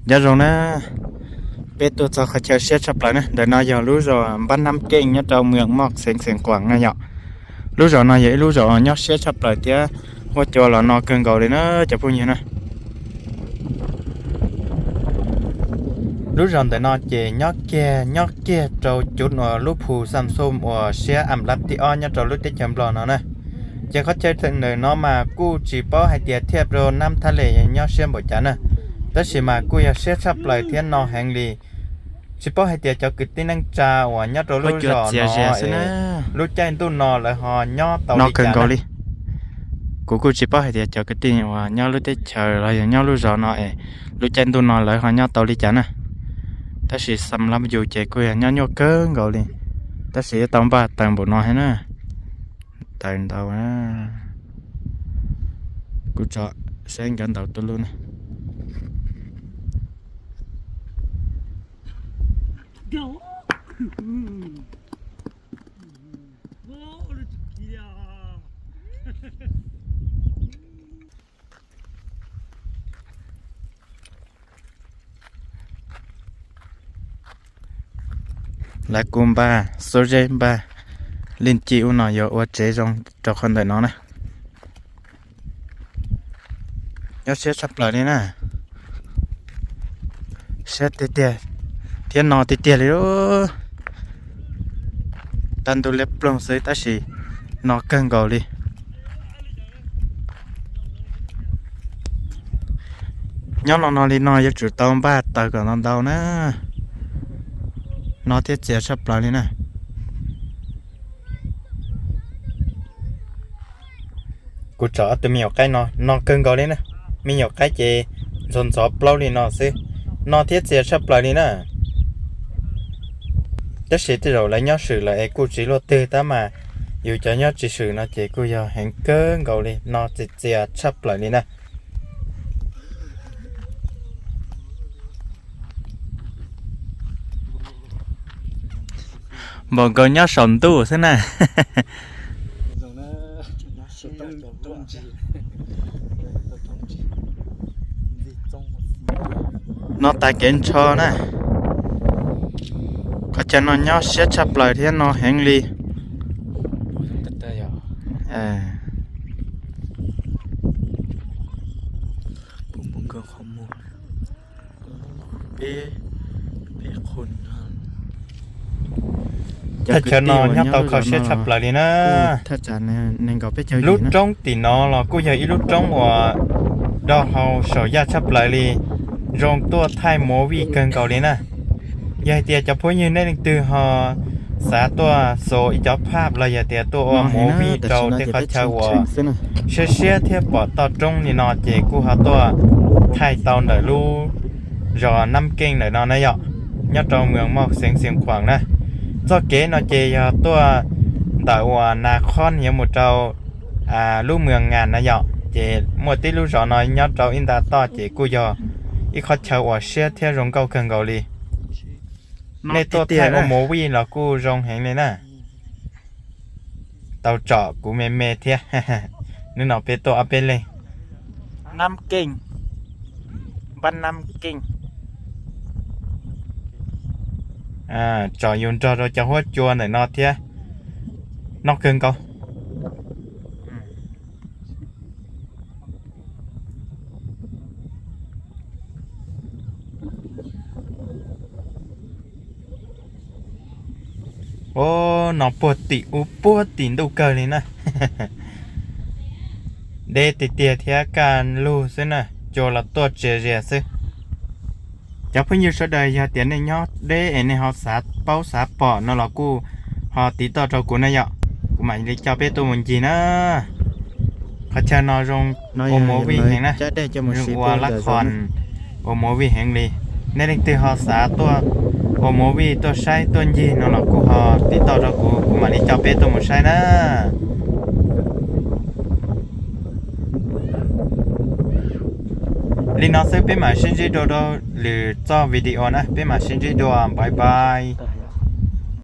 Nyob zoo na, peb tuaj txog qhov chaw siab tshaj plaws na, ntawm no yog lub zos Npab Nab Keej nyob rau Mws Moj xeev Xeev Khuam na yom. Lub zos no yog ib lub zos nyob siab tshaj plaws thiab huab cua los no kawg nkaus li na cov phooj ywg na. Lub zos ntawm no ces nyob kiag nyob kiag rau cuv uas lub phu Xam Xum uas siab am lab thib ob nyob rau lub teb chaws Nplog no na. Ces qhov chaw ntawm no mas kuj tsis paub hais tias thiaj rau Nab Thab Les nyob siab npaum cas na, tab sis mas kuj yog siab tshaj plaws thiab no heev li. Tsis paub hais tias cov kwv tij neej tsa uas nyob rau lub zos no, lub caij ntuj no lawv ho nyob tau li cas li. Kuv kuj tsis paub hais tias cov kwv tij uas nyob lub teb chaws los yog nyob lub zos no es lub caij ntuj no lawv ho nyob tau li cas na. Tab sis Xam Lab Yus ces kuj yog nyob nyuaj kawg nkaus li, tab sis yuav tau npaj taws npaum no thiab na. Taws ntau. Kuv tso saib nkawd ntaus tuj lub na. Lawv kuj npaj xub zeb npaj lig ci ub no yuav ua tsev zoo rau qhov ntawm no na. Nyob siab tshaj plaws li na. Siab tiag tiag thiab no tiag tiag li. Tag ntuj liab ploog xwb tab sis no kawg nkaus li. Nyob no no li no yuav tsum tau npaj taws kom ntau ntau na. No thiab txias tshaj plaws li na. Kuv tsom ob tug me nyuam qaib no, no kawg nkaus li na. Me nyuam qaib ces ntxhov ntxhov plaub li no xwb, no thiab txias tshaj plaws li na. Tab sis tej zaum lawv nyob swm lawm es kuj tsis luaj twg tab mas yus cov nyob tsis swm no ces kuj yog heev kawg nkaus li, no txias txias tshaj plaws li na. Npaum nkaus nyob saum ntuj xwb na. No tas kev ntsho na. Qhov chaw no nyob siab tshaj plaws thiab no heev li. Thaj chaw no nyob tau kho siab tshaj plaws li na. Lub roob tim no los kuj yog ib lub roob uas do hau saum yaj tshaj plaws li, zoo tuaj thaij movie kawg nkaus li na. Yog hais tias cov phooj ywg nej leej twg ho xav tuaj xo ib cov phaj los yog tias tuaj ua movie rau tej qhov chaw uas siab siab thiab pom toj roob li no ces kuj ho tuaj thaij tau ntawm lub zos Nab Keej ntawm no na yom, nyob rau Mws Moj xeev Xeev Khuam na. Txoj kev no ces yog tuaj ntawm uas Nas Khob yuav mus rau lub Mws Ngas na yom, ces muaj tib lub zos no nyob rau ib nta toj ces kuj yog ib qhov chaw uas siab thiab zoo nkauj kawg nkaus li. Nej tuaj thaij ua movie los kuj zoo heev li na. Tau tsom kuv me me thiab. Hnub no peb tuaj ob peb leeg. Nab Keej, npab Nab Keej. Tsom yus nrog rau cov huab cua ntawm no thiab, noj kawg nkaus. Ub, no puag tim ub puag tim ntuj kawg li na. Deb tiag tiag thiab kaj lug xwb na, cua los tuaj tsia zias xwb. Cov phooj ywg sawv daws yog tias nej nyob deb es nej ho xav paub xav pom no los kuj ho tiv toj rau kuv na yom, kuv mam li coj peb tuaj mus ncig na. Qhov chaw no zoo ua movie heev na, zoo ua lab khoom ua movie heev li. Nej leej twg ho xav tuaj ua movie tuaj saib tuaj ncig no los kuj ho tiv toj rau kuv, kuv mam li coj peb tuaj mus saib na. Li no xwb peb mam sib ntsib dua rau lwm txoj video na, peb mam sib ntsib dua, bye bye.